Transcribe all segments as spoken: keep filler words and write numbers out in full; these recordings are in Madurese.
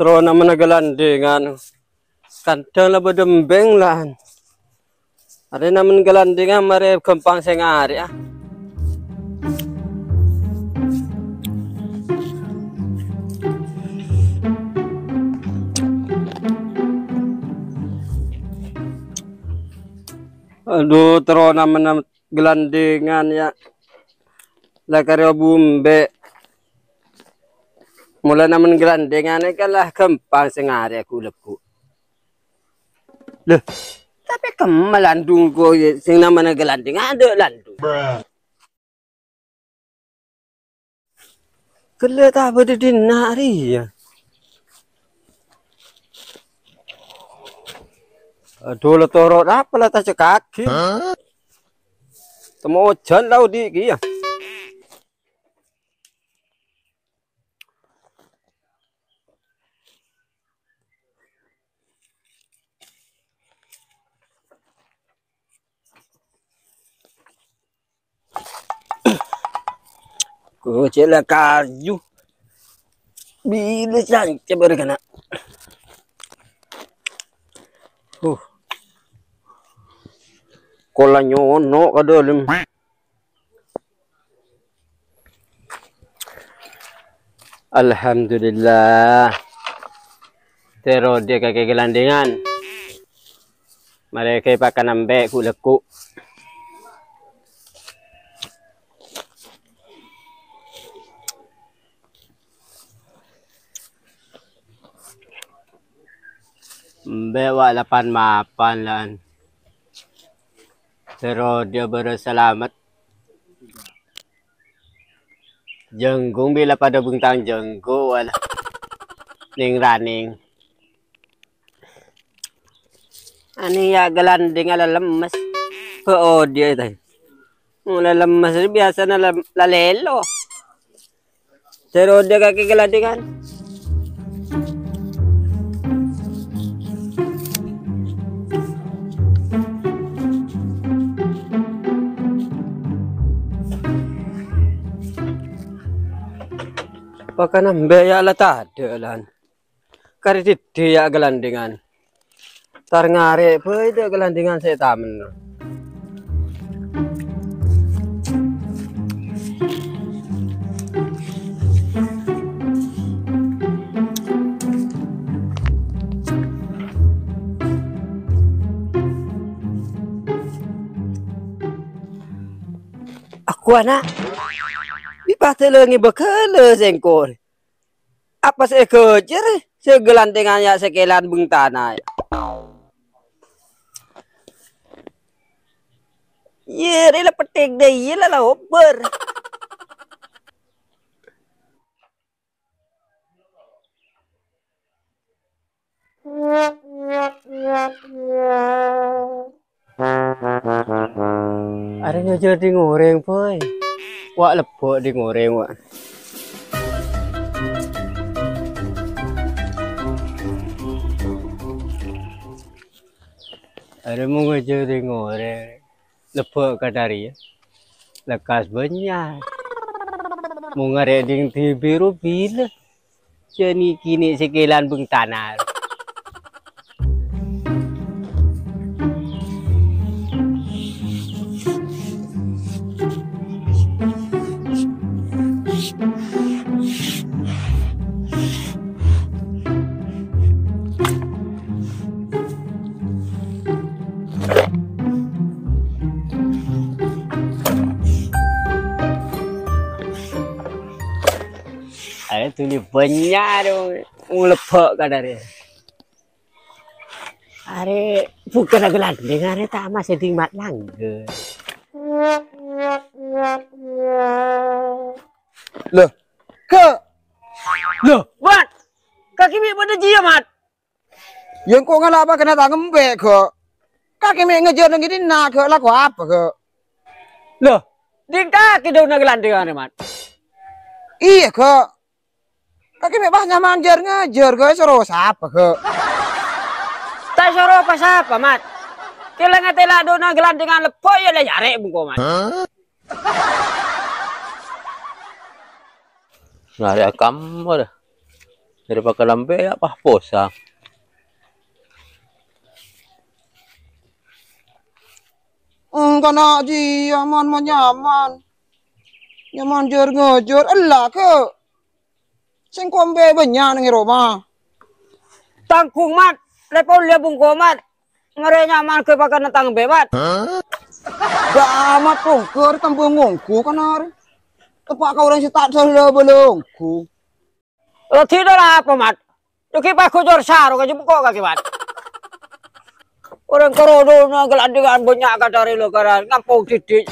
Terro namana galandhingan. Kadhâng la bâdâ embèng, lan. Arè namana galandhingan marè ghâmpang sè ngarè'a. Adhu, terro namana galandhingan, yâ. La karè obu embè'. Mola namana galandhingan kan la ghâmpang sè ngarè'a ghu'-lagghu'. Lho, tapè kemma landung ko, yâ, sè namana galandhingan adâ' landung. Ghellâ' ta' bâdâ dinna' rèya. Adhu, la toro' napa la ta' cèkaghi? Temmo ojhân la odi' kèya. Ko cella kaju. Bilâ sancè bârâ kana. Huh. Kola nyono' ka dâlem. Alhamdulillah. Terro dhi kakè galandhingan. Marè kakè pakan embè' ghu'-lagghu'. Embè' wa' la pan-mapan, lan. Terro dhi bârâs salamet. Jhângghu' bilâ padâ bhungtang jhângghu', wala. Nèng-ranèng. Anè yâ galandhingan la lemmes. Bâ' odi' ta'. La lemmes biyasana la, la lèlo. Terro dhi kakè galandhingan. Pakan embè' yâ la tadâ', lan. Karè dhiddhi yâ galandhingan. Tar ngarè' bhâi dâ' galandhingan sè tamenna. Aku ana', bi' patè lengngè bâghâlâ sèngko'. Apa sè èghâjâr sè galandhingan yâ sè kèlan bhungtana yâ? Iyâ, rè la pettèk dâ' iyâ la, la obbhâr. Arè ngajhâr ding orèng, boy. Wa' lebbhu' ding orèng, wa'. Arè mon ngajhâr ding orèng, lebbhu' ka dâri, yâ. Lekkas bânnya'. Mon ngarè' ding dhibi' ro bilâ. Jhâ' nè' kènè' sè kèlan bhungtana. Arè dhuli bânnya' dong, mon lebbhu' ka dâri. Arè bhungkana galandhing arè ta' masè ding mat langgher. Lho, Kak. Lho, Mat. Kakè mè' padâ jiyâ, Mat. Yâ engko' ngala' apa kèna ta' ngembè', Kak. Kakè mè' ngajhâr neng kèdinna', Kak. Lako apa, Kak? Lho, ding kakè dâuna galandhing arè, Mat. Iyâ, Kak. Kakè mè' pas nyaman jhâr-ngajhâr, Kak. Soro sapa, Kak? Ta' soro pa-sapa, Mat. Kèla ngatèla' dâuna galandhingan lebbhu' yâ la yarè' bengko, Mat. Ngarè' akamma, dâ. Dâri pakalambhi ya, pas posa. Engkana jiyâ, Man, mon nyaman. Nyaman jâr-ngajâr, ella, Kè. Sèngko' embè bânnya' neng è roma. Tangghung, Mat. Lè polè bungko, Mat. Marè nyaman ghâ' pakana tang embè, Mat. Bâ, Mat, tongghâ rè tambâ ngonggu kana rè. Teppa' ka orèng sè ta' sala bâlâ ongghu. Lè dhina ra apa, Mat? Dhâggi' pagujur saro ka jempko kake, Mat. Orèng karodonan gelandingan bânnya' ka dâri lokaran, ngampong didik.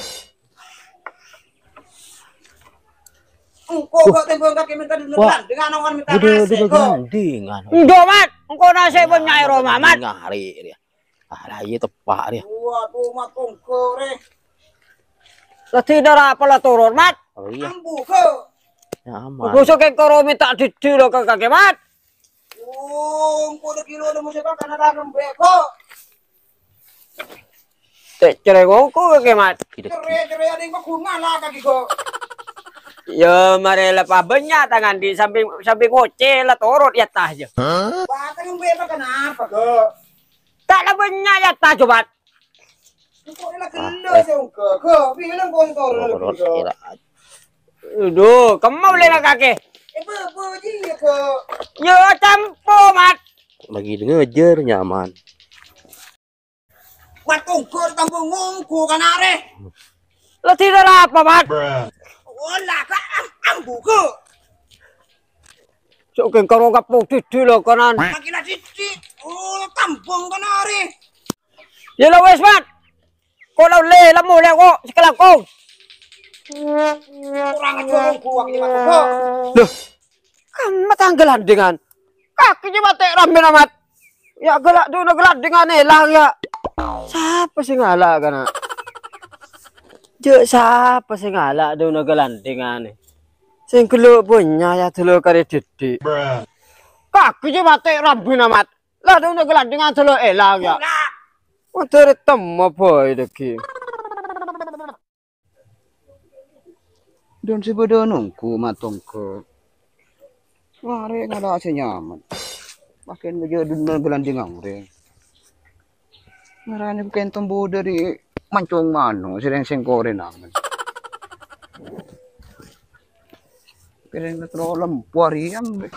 Engko' kok tembang kake minta Wah. Gelandingan, orang minta Gede, nasi, gede kok. Gelandingan. Endo, Mat. Engko' nasi bânnya' è roma, Mat. Ngari, ya. Ah, lah, iya, teppa', ya. Waduh, Mat, tongghâ rè. Lè dhina ra apa la toron, Mat? Oh, iya. Ambu, kok. Ya, aman. Bungsu kèng karo minta didi lo ka kake, Mat. Oh, engko' dâ' kilo dâ' mosè kana ra ngembek, kok. Cè' cerè ngongku kake, Mat. Cerè-cerè ading kok gunna la kake, kok. Ya, marè la pabânnya' tangan di samping, samping ngocè la toron ya tah, ya. Hah? Wah, ta' ngembek apa kenapa, kok? Ta' la bânnya' ya tah, Mat. Kok la gelo sè ongghâ, kok. Bilang kok toron lebbi, kok. Aduh, kemma ulè la kake. Eh, bu, bu, iya, kok. Ya, campo, Mat. Lagi ngajâr nyaman. Mat, tongghâ tambâ ngonggu kana rè. Lè dhina ra apa, Mat? Ola, ka am-, ambu, kok. Sok kèng karo ngampong didi lo kanan. Makin didi. Oh, tambâ kana rè. Ya la wes, Mat. Kok la ollè, la molè kok, sakalangkong. Kurang ajar, gua ki, Mat, kok. Loh, kan matangghâ landingan. Kake jâ' matè' rambina, Mat. Ya, ghellâ' duna gelandingan èlang, ya. Sapa sè ngala', kana? Jâ' sapa sè ngala' duna gelandingan? Sè ghellâ' bânnya' ya dâlâ karè didi. Kake jâ' matè' rambina, Mat. La duna gelandingan solo èlang, ya. Motor temmo boy dâggi'. Don sè bâdâ nonggu matongko. Marè ngala' sè nyaman. Makin ngajâ duna gelandingan orèng. Ngarana kento bâdâ dâri mancong mano, sèrèng sèngkorè namen. Kèrèng terro lempo arèya, mbe.